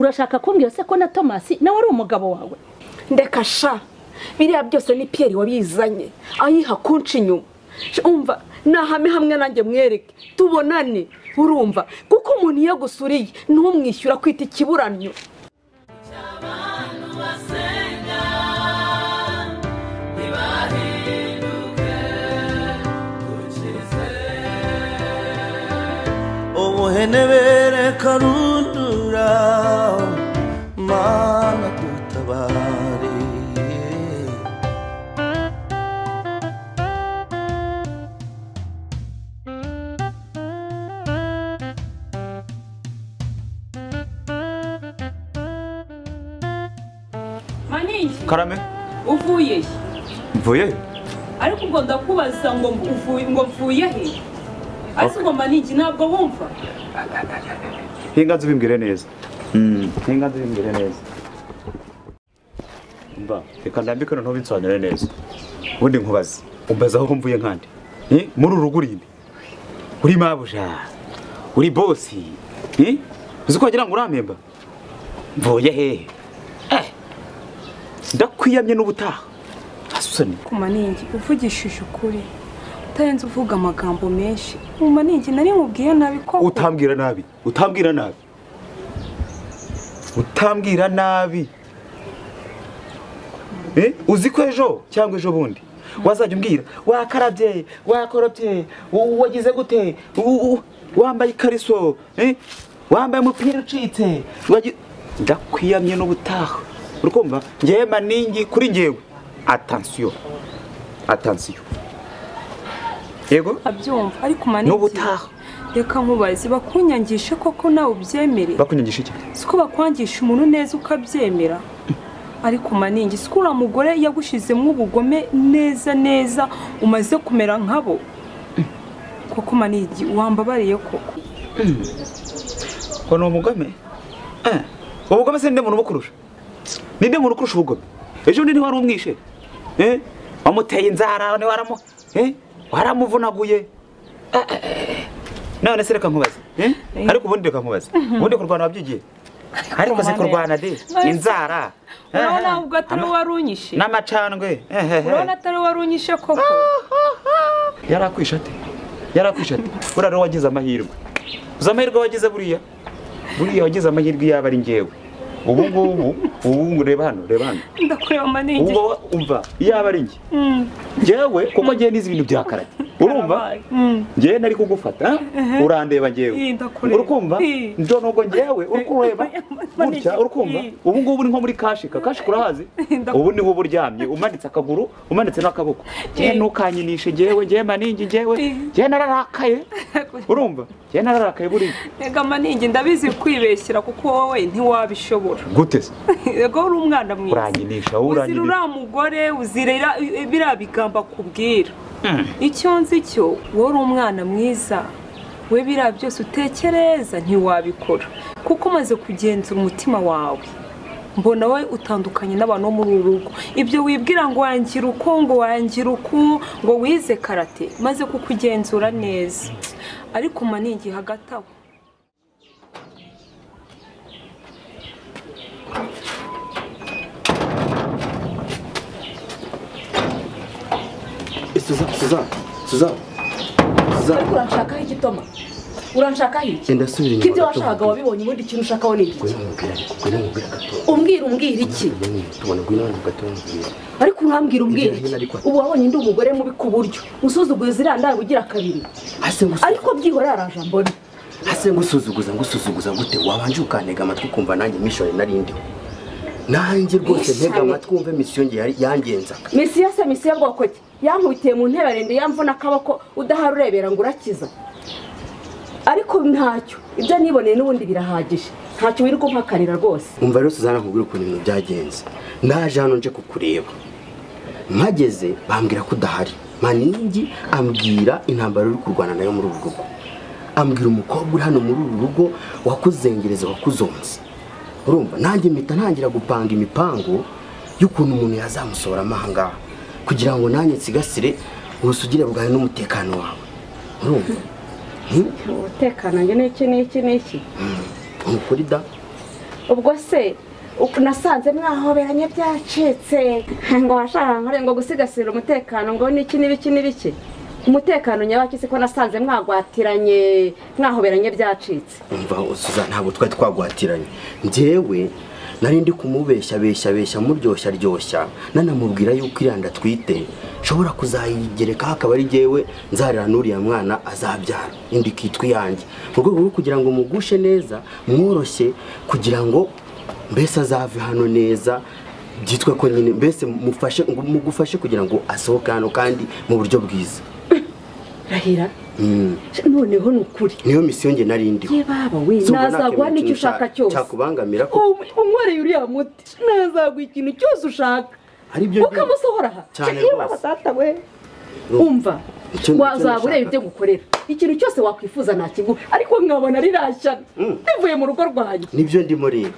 Urashaka kumbwira se ko na Thomas nawe ari umugabo wawe? Ndeka sha, biriya byose ni Pierre wabizanye ayiha kunca inyuma. Umva nahame hamwe nanjye mwereke tubonane, urumva kuko umuntu iyo agusuriye ntumwishyura kwita ikiburanyo. Ubuhenebere karundura mana dutabare. Maningi Karame uvuye he? Mvuye? Ariko ubwo ndakubaza ngo uvuye, ngo mvuye he? Ese ngo Maningi ntabwo wumva? Hinga nzibimbwire neza. Hinga nzibimbwire neza. Mba, reka ndambike noneho binsobanurire neza. Ubundi nkubaze, umbaza aho mvuye nkande. Muri uru rugo urinde. Uri mabuja. Uri bosi. Uzi ko wagira ngo urampemba? Mvuye hehe? Ndakwiyamye n'ubutaha. Asusani. Ku Maningi uvugishije ukuri. Utarenze uvuga amagambo menshi. Mu Maningi nari nkubwiye nabi koko. Utambwira nabi. Utambwira nabi. Utambwira nabi. Uzi ko ejo cyangwa ejo bundi wazajya umbwira wakarabye, wakorobye, wagize gute, wambaye ikariso, wambaye umupira ucitse. Ndakwiyamye n'ubutaha. Urukumva ngewe Maningi kuri ngewe. Attention. Attention. Yego? Abyumva ariko Maningi n'ubutaha. Reka nkubaze bakunyangishe koko nawe ubyemere? Bakunyangisha iki? Siko bakwangisha umuntu neza ukabyemera. Ariko Maningi siko ura mugore yagushizemo ubugome neza neza umaze kumera nkabo. Koko Maningi wambabariye koko. Ko no mugome? Ubugome se ninde muntu bukurusha? Ninde muntu ukurusha ubugome? Ejo ndi wari umwishe. Wamuteye inzara ni waramu waramuvunaguye. None se reka nkubaze. Ariko ubundi reka nkubaze. Ubundi kurwana wabyigiye. Ariko se kurwana de inzara. Urabona ubwo atari warunyishe. N'amacandwe. Urabona atari warunyishe koko. Yarakwisha ate? Yarakwisha ate? Buriya rero wagize amahirwe. Uzi amahirwe wagize buriya? Buriya wagize amahirwe yaba ari ngewe. Ubu ngubu ubu reba hano, reba hano. Ndakureba Maningi. Ubwo umva yaba ari nge. Ngewe kuko ngiye nizi ibintu bya karate. Urumva? Ngewe nari kugufata, urandeba ngewe. Urukumva? Njo nubwo ngewe urukureba gutya urukumva? Ubu ngubu ni nko muri kashika, kashika urahazi? Ubu niho uburyamye umanitse akaguru, umanitse n'akaboko. Ngewe ntukanyinishe ngewe, ngewe Maningi ngewe. Ngewe nararakaye. Urumva? Ngewe nararakaye buriya. Ega Maningi ndabizi kwibeshyira kuko wowe ntiwabishobora. Gute se? Ego uri umwana mwiza. Uranyinisha, uranyinisha. Uzira mugore, uzirera biriya bigamba kubwira. Icyo nzi cyo wowe uri umwana mwiza, we biriya byose utekereza ntiwabikora. Kuko umaze kugenzura umutima wawe. Mbona we utandukanye n'abantu bo muri uru rugo. Ibyo wibwira ngo wangira uko, ngo wangira uku, ngo wize karate, maze kukugenzura neza. Ariko Maningi hagati aho. Suzana, Suzana, Suzana. Ariko uranshakaho iki Toma? Uranshakaho iki? Ndasubira inyuma. Ibyo washakaga wabibonye, ubundi ikintu ushakaho ni iki? Umbwira umbwira iki? Tubona ngwino hano gato umbwira. Ariko urambwira umbwira iki? Ubu wabonye ndi umugore mubi ku buryo usuzuguye ziriya ndaya ugira kabiri. Ariko byihora yaraje ambona. Hase ngusuzuguza ngusuzuguza gute? Wabanje ukantega amatwi kumva nanjye mission nari ndiho. Nanjye rwose ntega amatwi wumve mission nge yangenzaga. Misiyo se misiyo bwoko ki? Yankubitiye mu ntebe arende yamvuna akaboko udahari urebera ngo urakiza. Ariko ntacyo, ibyo niboneye n'ubundi birahagije. Ntacyo wirirwa umpakanira rwose. Umva rero Suzana nkubwira ukuntu ibintu byagenze. Naje hano nje kukureba. Mpageze bambwira ko udahari. Maningi ambwira intambara uri kurwana nayo muri uru rugo. Ambwira umukobwa uri hano muri uru rugo wakuzengereza wakuzonze. Urumva nanjye mpita ntangira gupanga imipango y'ukuntu umuntu yazamusohora amahanga kugira ngo nanjye nsigasire ubusugire bwawe n'umutekano wawe. Urumva? Umutekano njye n'iki n'iki n'iki? Ukuri da. Ubwo se nasanze mwahoberanye byacitse ngo washaka ngo gusigasira umutekano ngo niki n'ibiki n'ibiki. Umutekano nyabaki se ko nasanze mwagwatiranye mwahoberanye byacitse. Umva Suza, ntabwo twari twagwatiranye. Njyewe nari ndi kumubeshya besha besha muryoshya ryoshya, nanamubwira yuko iranda twite nshobora kuzayigereka akaba ari jewe nzarira nuriya mwana azabyara indi kitwa yanjye, mu rwego rwo kugira ngo mugushe neza mworoshye, kugira ngo mbese azave hano neza byitwe ko nyine mbese mufashe mugufashe kugira ngo asohoke hano kandi mu buryo bwiza. Rahira noneho nukuri niyo misiyo nge nari ndiho. Ye baba we, nazagwa n'icyo ushaka cyose cyakubangamira ko unkoreye uriya muti, nazagwa ikintu cyose ushaka ukamusohora aha cyane rwose. Tata we umva wazabura ibyo gukorera ikintu cyose wakwifuza nakiguha, ariko nkabona rirashyana bivuye mu rugo rwanjye. Nibyo ndimo rero.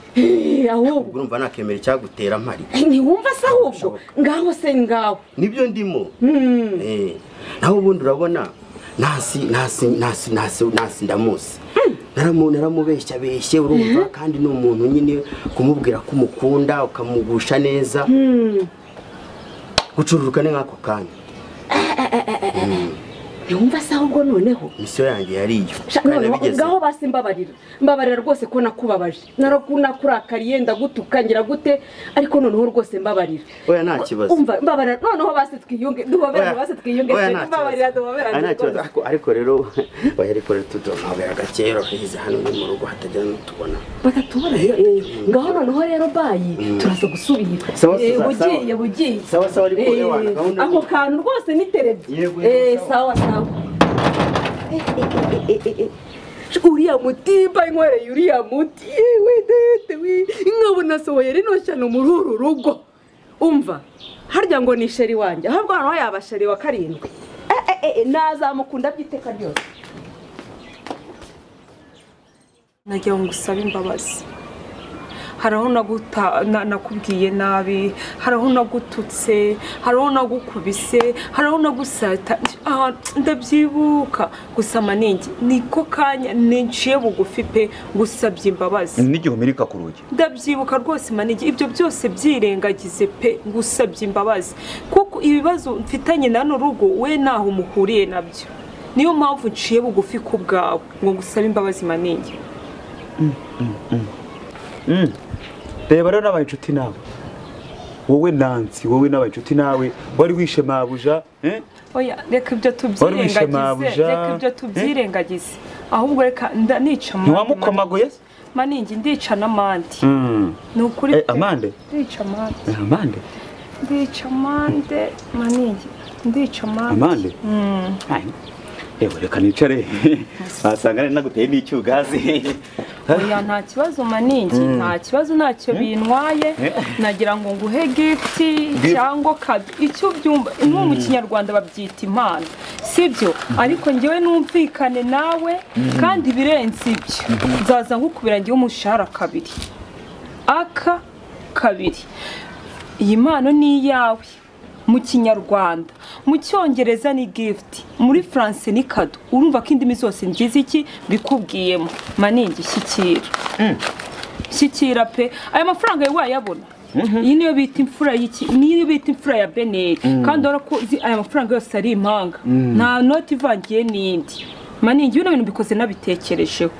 Ahubwo urumva nakemera icyagutera mpari. Ntiwumva se ahubwo ngaho se ngaho nibyo ndimo. Naho ubundi urabona nasi nasi nasi nasi nasi ndamuzi naramubeshya beshye urumva, kandi ni umuntu nyine kumubwira ko umukunda ukamugusha neza gucururuka ni nk'ako kanya. Ntiwumva se ahubwo noneho misiyo yanjye yari iyo. Ngaho basi mbabarira mbabarira rwose ko nakubabaje, narakurakariye ndagutuka ngira gute, ariko noneho rwose mbabarira. Oya nta kibazo. Umva mbabarira noneho basi twiyunge, duhoberane basi twiyunge, mbabarira duhoberane. Nta kibazo. Ariko rero oya, ariko rero tuduhobera gakero hize hano ni mu rugo hatagira n'utubona. Batatubona. Ngaho noneho rero bayi turaza gusubira. Bugiye bugiye. Sawa sawa, ariko ewana gahunda. Ako kantu rwose ni terebye. Sawa sawa. Uriya mutimba inkoreye uriya muti yewe dete we, nkabona sohoye rino shyano muri uru rugo. Umva harya ngo ni sheri wanjye, ahubwo hano yaba sheri wa 7. Nazamukunda byiteka ryose. Nagira ngo usabe imbabazi. Haraho nakubwiye nabi, haraho nagututse, haraho nagukubise, haraho nagusata, ndabyibuka. Gusa Maningi niko kanya ninciye bugufi pe gusabye imbabazi. N'igihe umirika ku rugi ndabyibuka rwose Maningi, ibyo byose byirengagize pe gusabye imbabazi, kuko ibibazo mfitanye na no rugo we naho muhuriye nabyo. Niyo mpamvu nciye bugufi ku bwawe ngo ngusabe imbabazi Maningi. Reba rero nabaye inshuti nawe, wowe Nancy, wowe nabaye inshuti nawe, wari wishe mabuja. Oya reka ibyo tubyirengagize, reka ibyo tubyirengagize, ahubwo reka nica amande. Ntiwamukomaguye Maningi? Ndica n'amande. Ni ukuri amande? Ndica amande. Amande? Ndica amande Maningi, ndica amande. Amande? Ewe reka nicare wasanga nari naguteye n'icyugazi. Oya nta kibazo Maningi, nta kibazo, ntacyo bintwaye. Nagira ngo nguhe gift cyangwa kado, icyo byumva no mu Kinyarwanda babyita impano, sibyo? Ariko njyewe numvikane nawe kandi birenze ibyo nzaza ngukubira ngiye umushahara kabiri aka kabiri. Iyi mpano ni iyawe mu Kinyarwanda, mu Cyongereza ni gift, muri France ni kado. Urumva ko indimi zose ngize iki bikubwiyemo. Maningi shyikira shyikira pe, aya mafaranga yawe wayabona. Iyi niyo bita imfura y'iki, niyo bita imfura ya Beneri. Kandi urabona ko aya mafaranga yose ari impanga, nta noti ivangiye n'indi. Maningi bino bintu bikoze nabitekerejeho.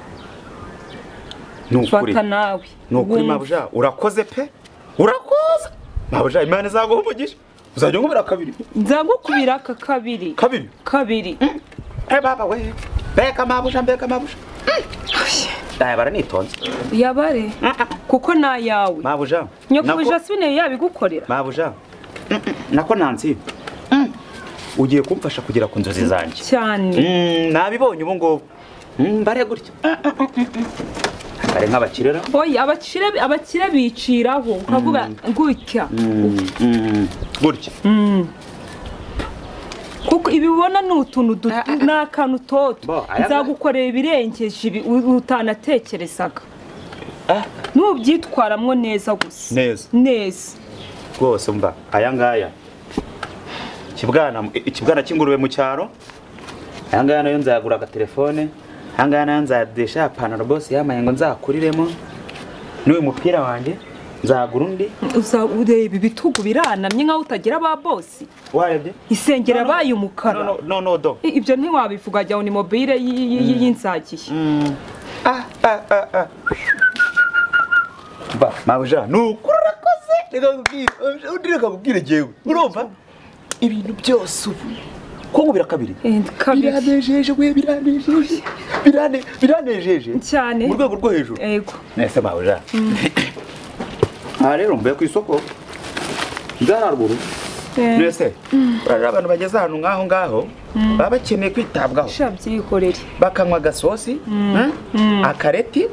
Nukuri nawe nukuri mabuja, urakoze pe, urakoze mabuja, Imana izaguha umugisha. Uzajya nkubira kabiri. Nzagukubira aka kabiri. Kabiri? Kabiri. Baba we. Mbega mabuja, mbega mabuja. Aya baranitonze. Yabare. Kuko na yawe. Mabuja. Nyokubuja sibine yabigukorera. Mabuja. Nako Nancy. Ugiye kumfasha kugera ku nzozi zanjye. Cyane. Nabibonye ubu ngubu. Mbare gutya. Bare nk'abakirera. Oya abakire biciraho ukavuga gutya. Gutya. Kuko ibibona ni utuntu n'akantu toto. Nzagukorera ibirengeje ibi utanatekerezaga. Nubyitwaramwo neza gusa. Neza. Neza. Rwose umva aya ngaya. Ikibwana cy'ingurube mu cyaro. Aya ngaya nayo nzayagura agatelefone. Aya ngaya nayo nzayadesha ipantaro boss yamaye ngo nzakuriremo. N'uyu mupira wanjye nzagura undi. Uza ureba ibitugu biranamye nkaho utagira ba boss. Warebye? Isengera baye umukara. No no no do. Ibyo ntiwabivuga jya ni mobile y'inzagiye. Ba mabuja nukurakoze reka nkubwire undi reka nkubwire jewe urumva ibintu byose ubu ko nkubira kabiri biranejeje we biranejeje biranejeje cyane mu rwego rwo hejuru. Yego nese mabuja aha rero mvuye ku isoko ndararuguru nese urarira abantu bageze ahantu ngaho ngaho baba bakeneye kwitabwaho shabyikorere bakanywa agasosi akareti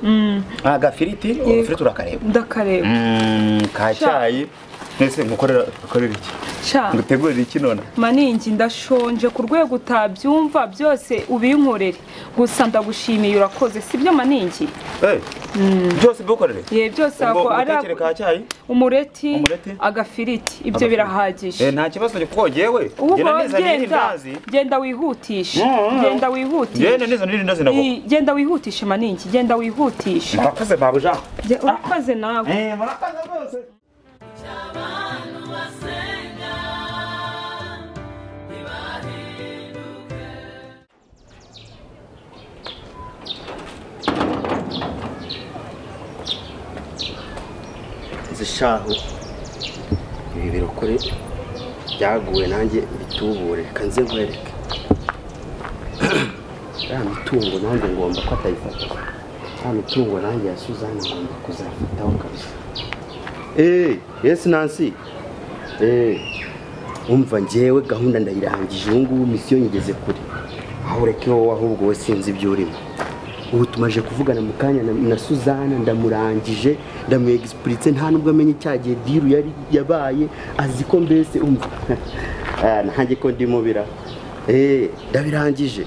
agafiriti agafiriti urakareba ndakareba ka cyayi nese mukorera ukorera iki ngutegurira iki none maningi ndashonje ku rwego utabyumva byose ubinkorere gusa ndagushimiye urakoze sibyo maningi byose mbikorere ye byose ako ari ka cyayi umureti agafiriti ibyo birahagije nta kibazo kuko jewe genda neza n'indazi genda wihutisha genda wihutisha genda neza n'indazi nako genda wihutisha maningi genda wihutisha murakoze babuja urakoze nawe murakoze rwose. Zishaho ibi birokore byaguwe nanjye bitubure reka nze nkwereke ya mitungo nanjye ngomba ko atayifata ya mitungo nanjye ya Suzanne ngomba kuzafataho kabisa. Yes Nancy umva njyewe gahunda ndayirangije ubu ngubu misiyo nyigeze kure aho ureke wowe ahubwo we sinzi ibyo urimo. Ubu tumaje kuvugana mu kanya na Suzanne ndamurangije ndamwexplice nta nubwo amenye cyagiye diru yari yabaye azi ko mbese umva nanjye ko ndimubira ndabirangije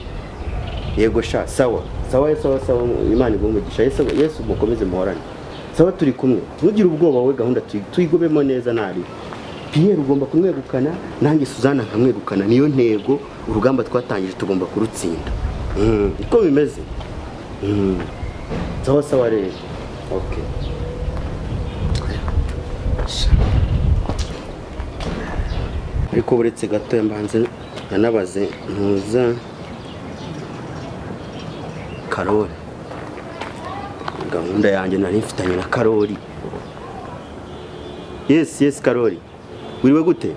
yego sha sawa sawa sawa sawa Imana iguhe umugisha Yesu mukomeze muhorane sawa turi kumwe ntugire ubwoba wowe gahunda tuyigobemo neza nari Pierre ugomba kumwegukana nanjye Suzanne nkamwegukana niyo ntego urugamba twatangije tugomba kurutsinda niko bimeze. Sawa sawa rero. Okay. Ariko buretse gato mbanze nanabaze ntuza Karori. Gahunda yanjye nari mfitanye na Karori. Yes yes Karori. Uriwe gute?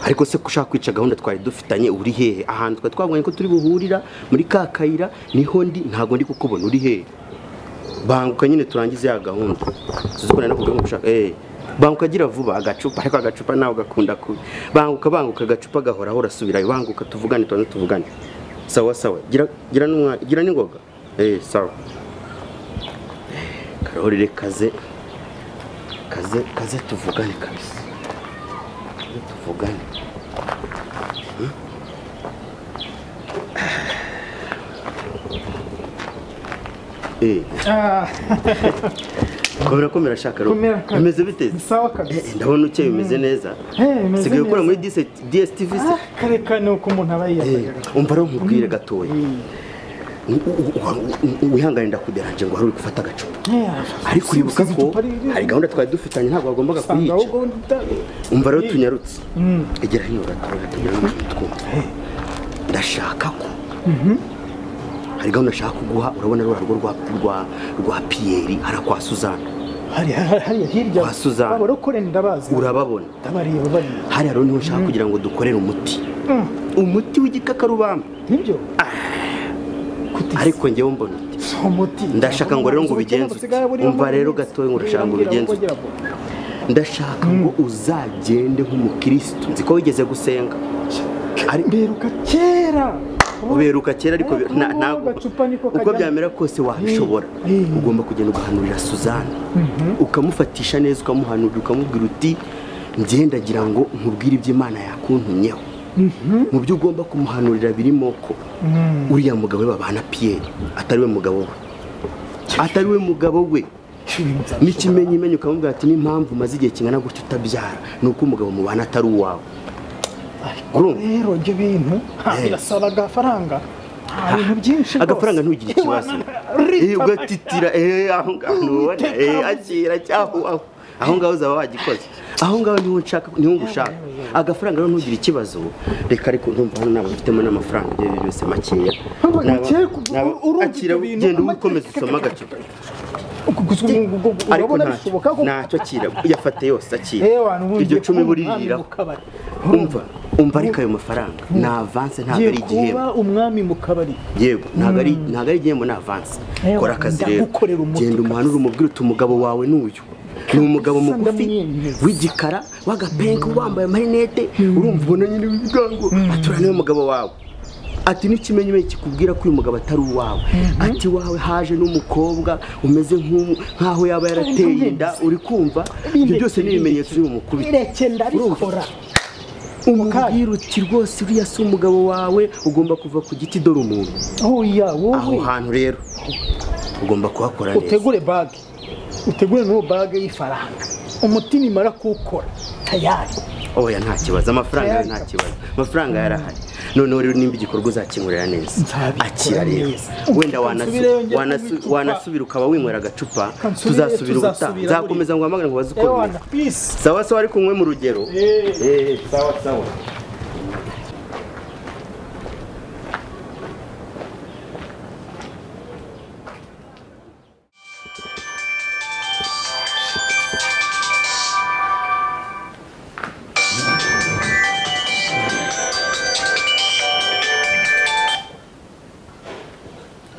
Ariko se kushaka kwica gahunda twari dufitanye uri hehe ahantu twa twabonye ko turi buhurira muri kakayira niho ndi ntago ndi kukubona uri hehe banguka nyine turangize ya gahunda suzukona no kuvuga gushaka banguka gira vuba agacupa ariko agacupa nawe gakunda kubi banguka banguka agacupa gahora urasubirayo banguka tuvugane twanze tuvugane sawa sawa gira gira n'umwa gira n'ingoga sawa Karori kaze kaze kaze tuvugane kabisa tuvugane. Komera komera shaka ro. Bimeze bite? Sawa kabisa. Ndabona ukeye bimeze neza. Sigaye ukora muri DSTV se. Kareka nuko umuntu aba yiyataga. Umva rero nkubwire gatoya. Wihangane ndakuderanje ngo hari uri gufata agacupa. Ariko uribuka ko hari gahunda twari dufitanye ntabwo wagombaga kuyica. Umva rero tunyarutse. Egera hino gatoya tugira ngo twumve. Ndashaka ko hari gahunda nshaka kuguha urabona rwa rugo rwa Pierre hara kwa Suzanne. Hari hirya kwa Suzanne. Abarokore ndabazi. Urababona. Ndabariye babariye. Hari rero niho nshaka kugira ngo dukorere umuti. Umuti w'igikakarubamba. Nibyo? Ariko njyewe mbona umuti ndashaka ngo rero ngo ubigenze umva rero gatoya ngo urashaka ngo ubigenze ndashaka ngo uzagende nk'umukristo nzi ko wigeze gusenga mberuka kera uberuka kera ariko ntabwo uko byamera kose wabishobora ugomba kugenda ugahanurira Suzanne ukamufatisha neza ukamuhanurira ukamubwira uti ngendagira ngo nkubwire ibyo Imana yakuntumyeho mu byo ugomba kumuhanurira birimo ko uriya mugabo we babana Pierre atari we mugabo we atari we mugabo we n'ikimenyimenyi ukamubwira ati n'impamvu umaze igihe kingana gutyo utabyara ni uko umugabo mubana atari uwawe. Rero ibyo bintu birasaba agafaranga. Ibintu byinshi rwose. Agafaranga ntugire ikibazo. Ugatitira aho ngaho ntubona akira cyaho aho ngaho uzaba wagikoze. Aho ngaho niho nshaka niho ngushaka. Agafaranga rero ntugire ikibazo. Reka ariko ndumva hano ntabwo mfitemo n'amafaranga ibyo byose makeya. Akira genda ukomeza usoma agacupa. Ariko ntacyo akira yafate yose akira. Iryo cumi buririra. Umva ariko ayo mafaranga ni avance ntabwo ari igihembo. Kuba umwami mu kabari. Yego ntabwo ari igihembo ni avance. Kora akazi rero. Genda umuhanure umubwire uti umugabo wawe n'uyu. Ni umugabo mugufi w'igikara w'agapenke wambaye amarinete urumva ubona nyine w'ibigango atura niwe mugabo wawe. Ati n'ikimenyetso kikubwira ko uyu mugabo atari uwawe. Ati wawe haje n'umukobwa umeze nk'aho yaba yarateye inda uri kumva ibyo byose ni ibimenyetso uri bumukubite. Ireke ndabikora. Umubwira uti rwose uriya si umugabo wawe ugomba kuva ku giti dore umuntu. Aho hantu rero ugomba kuhakora neza. Utegure bage. Utegure n'uwo bage y'ifaranga. Umuti nimara kuwukora tayari. Oya nta kibazo amafaranga nta kibazo. Amafaranga yarahari. Noneho rero nimba igikorwa uzakinkorera neza. Akira rero. Wenda wanasubira ukaba winywera agacupa tuzasubira ubutaha. Nzakomeza ngo hamagare ngo baze uko bimeze. Sawa sawa ariko unywe mu rugero. Sawa sawa.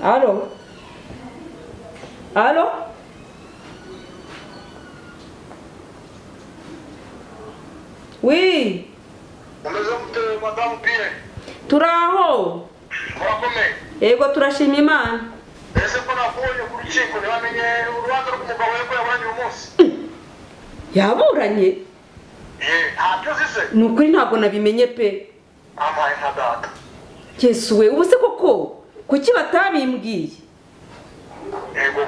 Allô? Allô? Oui. Madame Pierre. Turaho. Murakomeye. Yego turashima Imana. Ese ko nakubonye ku rukiko ntibamenye urubanza rw'umugabo we ko yaburanye uyu munsi? Yaburanye? Ntabyo uzi se? Ni ukuri ntabwo nabimenye pe. Ampaye nka data. Yesu we, ubu se koko kuki batabimbwiye? Yego.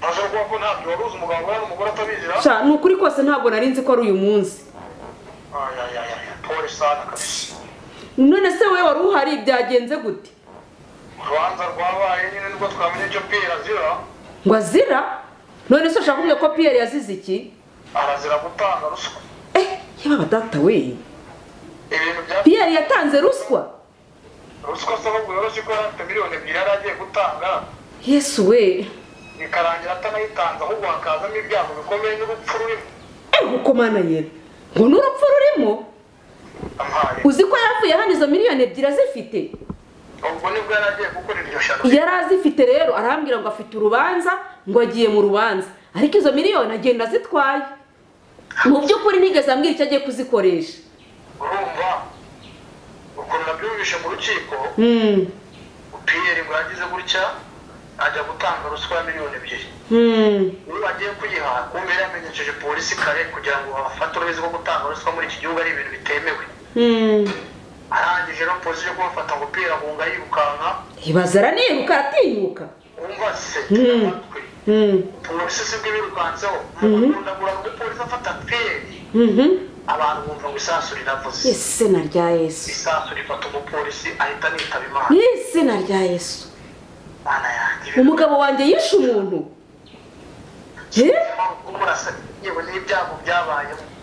Maze kuvuga ko ntabyo wari uzi umugabo we n'umugore atabizira? Sha, ni ukuri kose ntabwo nari nzi ko ari uyu munsi. Pole sana kabisa. None se we wari uhari byagenze gute? Urubanza rwabaye nyine nibwo twamenye icyo Pierre azira. Ngo azira? None se ushaka kumbwira ko Pierre yazize iki? Arazira gutanga ruswa. Yaba data we. Ibintu bya Pierre yatanze ruswa? Ruswa se ahubwo yoroshye ko yari afite miliyoni 2 yari agiye gutanga. Yesu we. Bikarangira atanayitanze ahubwo hakazamo ibyago bikomeye n'urupfu rurimo. Uko mana yera. Ngo n'urupfu rurimo? Uzi ko yavuye hano izo miliyoni 2 azifite? Ubwo nibwo yari agiye gukora iryo shyano. Yari azifite rero arambwira ngo afite urubanza ngo agiye mu rubanza. Ariko izo miliyoni agenda azitwaye. Mu by'ukuri ntigeze ambwira icyo agiye kuzikoresha. Urumva ukuntu nabyumvishe mu rukiko? Pierre ngo yagize gutya ajya gutanga ruswa ya miliyoni 2. Niba agiye kuyiha kumbe yamenyesheje polisi kare kugira ngo bafate urubizi rwo gutanga ruswa muri iki gihugu ari ibintu bitemewe. Arangije rero polisi yo kubafata ngo Pierre ahunga yirukanka. Ibaza araniruka aratinyuka. Umva se polisi si bwo ibirukanseho. Mukundagura ngo polisi afata Pierre. Abantu bumva ngo isasu riravuze. Izina rya Yesu. Isasu rifata umupolisi ahita anitaba Imana. Izina rya Yesu. Umugabo wanjye yishe umuntu.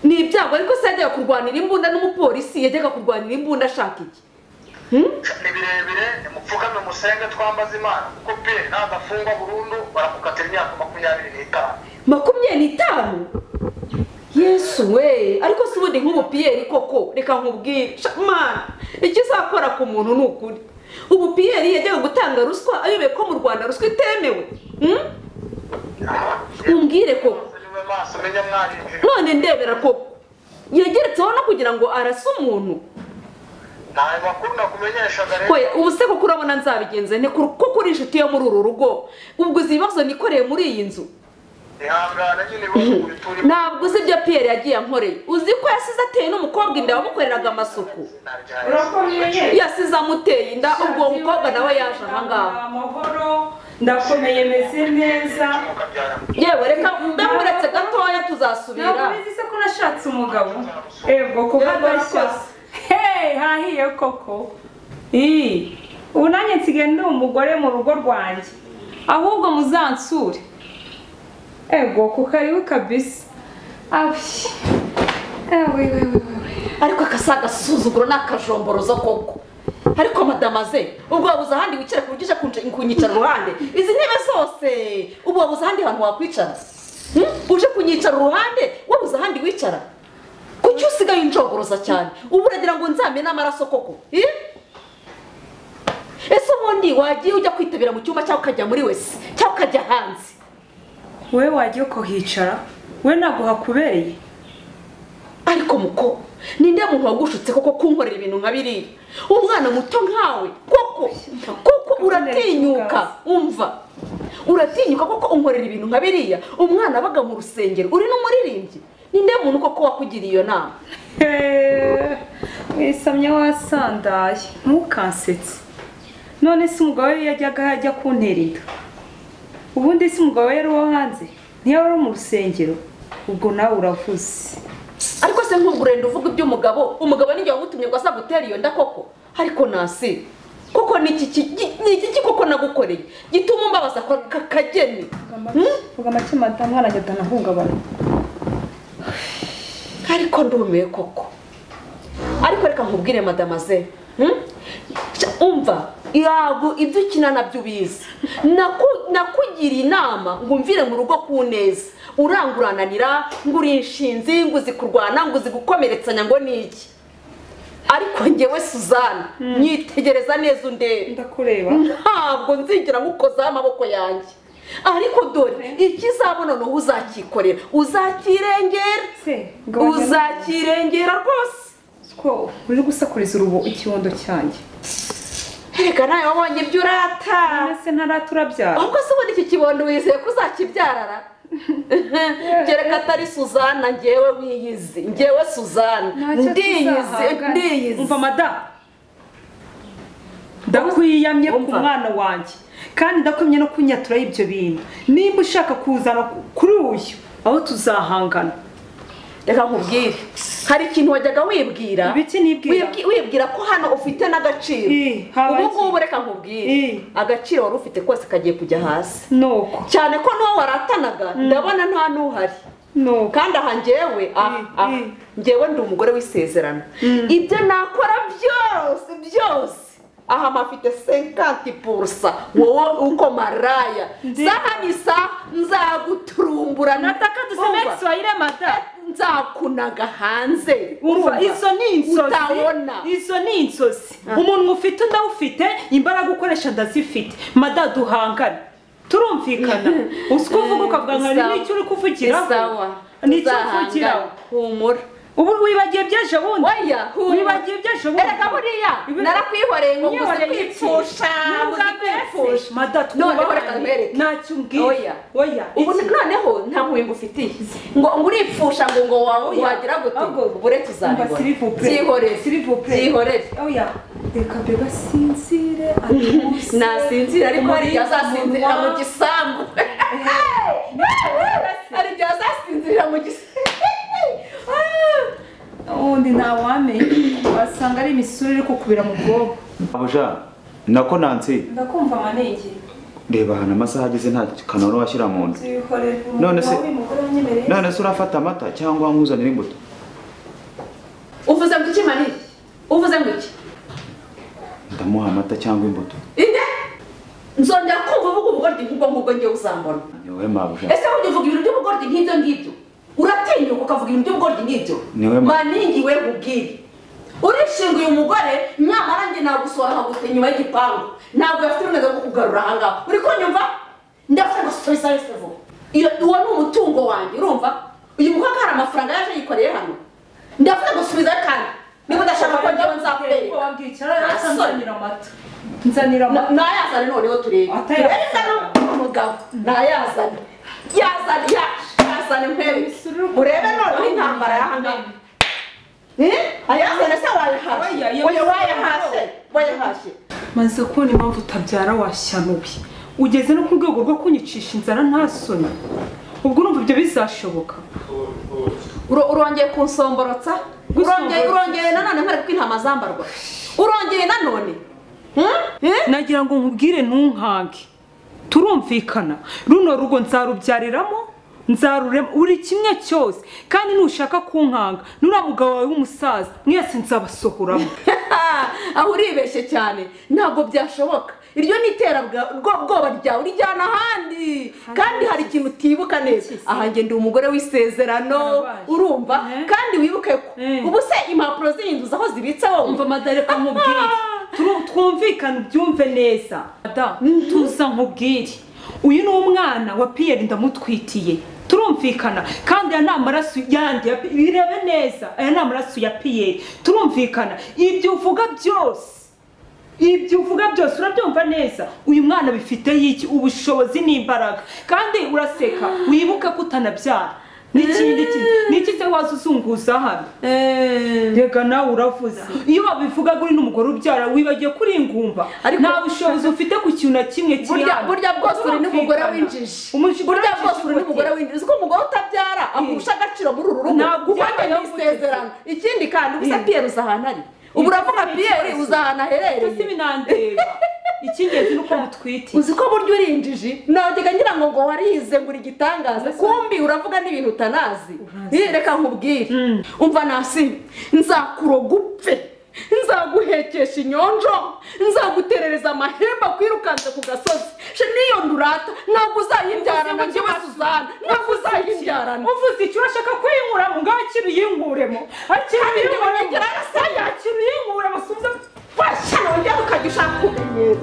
Ni ibyago ariko se yajyaga kurwanira imbunda n'umupolisi yajyaga kurwanira imbunda ashaka iki? Ni birebire nimupfukame musenge twambaze Imana kuko Pierre nadafungwa burundu baramukatira imyaka 25. 25? Yesu we, ariko si ubundi nk'ubu Pierre koko reka nkubwire Mana ikizakora ku muntu ni ukuri. Ubu Pierre yajyaga gutanga ruswa ayobewe ko mu Rwanda ruswa itemewe. Umbwire koko. None ndebera koko. Yegeretseho no kugira ngo arase umuntu. Ubu se koko urabona nzabigenze nte kuko kuri inshuti yo muri uru rugo. Ubwo uzi ibibazo nikoreye muri iyi nzu. Ntabwo uzi ibyo Pierre yagiye ankoreye. Uzi ko yasize ateye n'umukobwa inda wamukoreraga amasuku. Yasize amuteye inda ubwo mukobwa nawe yaje aha ngaha. Amahoro ndakomeye meze neza. Yewe reka mbe muretse gatoya tuzasubira. Ntabwo ubizi se ko nashatse umugabo? Ego kuba gashya. Hey, hahiye koko. Ubu nanjye nsigaye ndi umugore mu rugo rwanjye. Ahubwo muzansure. Ego kukaribu kabisa. Awi. Ewe wewe. Ariko akasaga suzuguro nakajomborozo koko. Ariko madamaze ubwo wabuze ahandi wicara kuburyo kunyicara uruhande. Izi ntebe zose ubu wabuze ahandi hantu wakwicara. Uje kunyicara uruhande wabuze ahandi wicara. Kuki usigaye injogoroza cyane? Ubu uragira ngo nzamene amaraso koko? Ese ubundi wagiye ujya kwitabira mu cyumba cyangwa ukajya muri wese cyangwa ukajya hanze? Wewe wagiye kuhicara, we ntabwo hakubereye. Ariko muko ninde muntu wagushutse koko kunkorera ibintu nka biriya? Umwana muto nkawe koko koko uratinyuka, umva uratinyuka koko unkorera ibintu nka biriya? Umwana abaga mu rusengero uri n'umuririmbyi, ninde muntu koko wakugiriye iyo nama? Mwisamye wasandaye ntukansetse. None se umugabo we yajyaga ajya kuntera inda? Ubundi se umugabo we yari uwo hanze, ntiyari uri mu rusengero? Ubwo nawe uravuze. Ariko se nk'ubwo uvuga iby'umugabo, umugabo nijye wagutumye ngo azagutera iyo nda koko? Ariko nasi koko ni iki koko nagukoreye gituma umbabaza kageni? Vuga make madamu, mwana ajya atanahungabana. Ariko ndumiwe koko. Ariko reka nkubwire madamaze, umva yago ibyo ukina nabyo ubizi. Nakugiriye inama ngo umvire mu rugo ku neza, urangurananira ngo uri inshinzi, ngo uzi kurwana, ngo uzi gukomeretsanya, ngo niki. Ariko njyewe Suzana nyitegereza neza undebe, ndakureba, ntabwo nzigera ngukozaho amaboko yanjye. Ariko dore ikizabona no uzakikorera, uzakirengera, uzakirengera rwose. Ko uri gusakuriza urubo ikibondo cyanjye. Reka nawe wabonye ibyo urata. None se ntaraturabyara? Ahubwo se ubona iki kibondo wizeye ko uzakibyarara? Kereka atari Suzana njyewe wiyizi, njyewe Suzana ndiyizi, ndiyizi. Umva madamu, ndakwiyamye ku mwana wanjye kandi ndakwimye no kunyatura ibyo bintu. Nimba ushaka kuzana kuri uyu aho tuzahangana. Reka nkubwire, hari ikintu wajyaga wibwira, wibwira ko hano ufite n'agaciro. Ubu ngubu reka nkubwire, agaciro wari ufite kose kagiye kujya hasi. Nuko cyane ko n'uwo waratanaga ndabona nta n'uhari. Kandi aha njyewe, njyewe ndi umugore w'isezerano. Ibyo nakora byose byose aha mafite 50% wowe uko maraya. Saha ni saha nzaguturumbura. Nataka duseme Kiswahili mada. Nzakunaga hanze. Urumva izo ni inzozi. Izo ni inzozi. Umuntu ufite ndawufite, imbaraga ukoresha ndazifite. Mada duhangane. Turumvikana. Usikuvuga ukavuga nka n'icyo uri kuvugiraho. Sawa. N'icyo uvugiraho. Humura. Ubu wibagiye by'ejo bundi. Oya, wibagiye by'ejo bundi. Erega buriya narakwihoreye ngo nguze kwipfusha, nguze kwipfusha. Mada noneho reka nkwereke. Ntacyo umbwira. Oya. Oya. Ubu noneho nta mpuhwe ngufitiye. Ngo uripfusha ngo ngo wagira gute? Ubure tuzabibona. Byihorere. Byihorere. Oya. Reka beba sinzire atuze. Nasinzira ariko hari igihe azasinzirira mu gisambu. Hari igihe azasinzirira mu gisambu. Undi ntawamenye wasanga ari imisuri iri kukubira mu bwonko. Abuja nako Nancy ndakumva manenge. Reba hano amasaha ageze nta kanoro washyira mu nda. None se urafata amata cyangwa nkuzanira imbuto? Uvuze ngo iki manenge? Uvuze ngo iki? Ndamuha amata cyangwa imbuto. Inde? Nzongera kumva uvuga ubugoryi nk'ubwo ngubwo ngiye uzambona. Niwe mabuja. Ese ujya uvuga ibintu by'ubugoryi nk'ibyo ngibyo? Uratinyuka ukavuga ibintu by'ubugoryi nk'ibyo? Maningi we nkubwire, urishinguye umugore nyamara njye nagusohora nkagute inyuma y'igipangu. Ntabwo yafite uburenganzira bwo kukugarura aha ngaha. Uri kunyumva? Ndafite gusubiza wese vuba. Uwo ni umutungo wanjye, urumva? Uyu mukobwa hari amafaranga yaje yikoreye hano. Ndafite gusubiza kandi niba udashaka ko njyewe nzakwereka. Nzanira amata. Nayazane noneho turebe. Turebe umugabo. Nayazane. Yazane yazane nkwereke. Urebe noneho intambara y'ahangaha. Ayazane se wayahashe. Oya wayahashe. Wayahashe. Maze kubona impamvu utabyara washyanuwe. Ugeze no ku rwego rwo kunyicisha inzara nta soni. Ubwo urumva ibyo bizashoboka? Urongeye kunsomborotsa? Urongeye nanone nkwereke ko intama zambarwa. Urongeye nanone. Nagira ngo nkubwire ntunkange. Turumvikana. Runo rugo nzarubyariramo, nzarurema uri kimwe cyose. Kandi nushaka kunkanga, nura mugabo wawe w'umusaza, mwese nzabasohoramo. Aho uribeshye cyane, ntabwo byashoboka. Iryo ni iterabwoba ryawe urijyana ahandi. Kandi hari ikintu utibuka neza. Aha nge ndi umugore w'isezerano, urumva? Kandi wibuke ko ubu se impapuro z'inzu aho zibitse wowe. Umva madare ko nkubwire. Twumvikane ubyumve neza. Tuza nkubwire. Uyu ni umwana wa Pierre ndamutwitiye. Turumvikana. Kandi aya ni amaraso yandi, birebe neza. Aya ni amaraso ya Pierre. Turumvikana. Ibyo uvuga byose. Ibyo uvuga byose urabyumva neza. Uyu mwana bifite iki ubushobozi n'imbaraga. Kandi uraseka wibuka ko utanabyara. N'ikindi niki se wazuzunguza hano? Rega nawe uravuze. Iyo babivuga guri n'umugore ubyara wibagiye kuri ingumba. Nta bushobozi ufite ku kintu na kimwe kiri. Burya bwose uri n'umugore w'injiji. Burya bwose uri n'umugore w'injiji. Uko umugore utabyara akurusha agaciro muri uru rugo. Kuko ni isezerano. Ikindi kandi ubusa Pierre uza ahantu ari. Ubu uravuga Pierre uza ahantu aherereye. Ese binandeba. Icyingenzi nuko mutwiti. Uzi ko buryo uri injiji? Najyaga ngira ngo warize ngo uri gitangaza. Kumbi uravuga n'ibintu utanazi. Reka nkubwire. Umva nasi nzakuroga upfe. Nzaguhekesha inyonjo, nzaguterereza amahembe akwirukanse ku gasozi. Niyo ndurata ntabwo uzayibyarana njyewe Suzana, ntabwo uzayibyarana. Uvuze icyo urashaka kwinkuramo, ngaho akira uyinkuremo. Akira uyinkuremo. Akira uyinkuremo, Suzana. Washyana wongera ukajya ushaka kumenyera.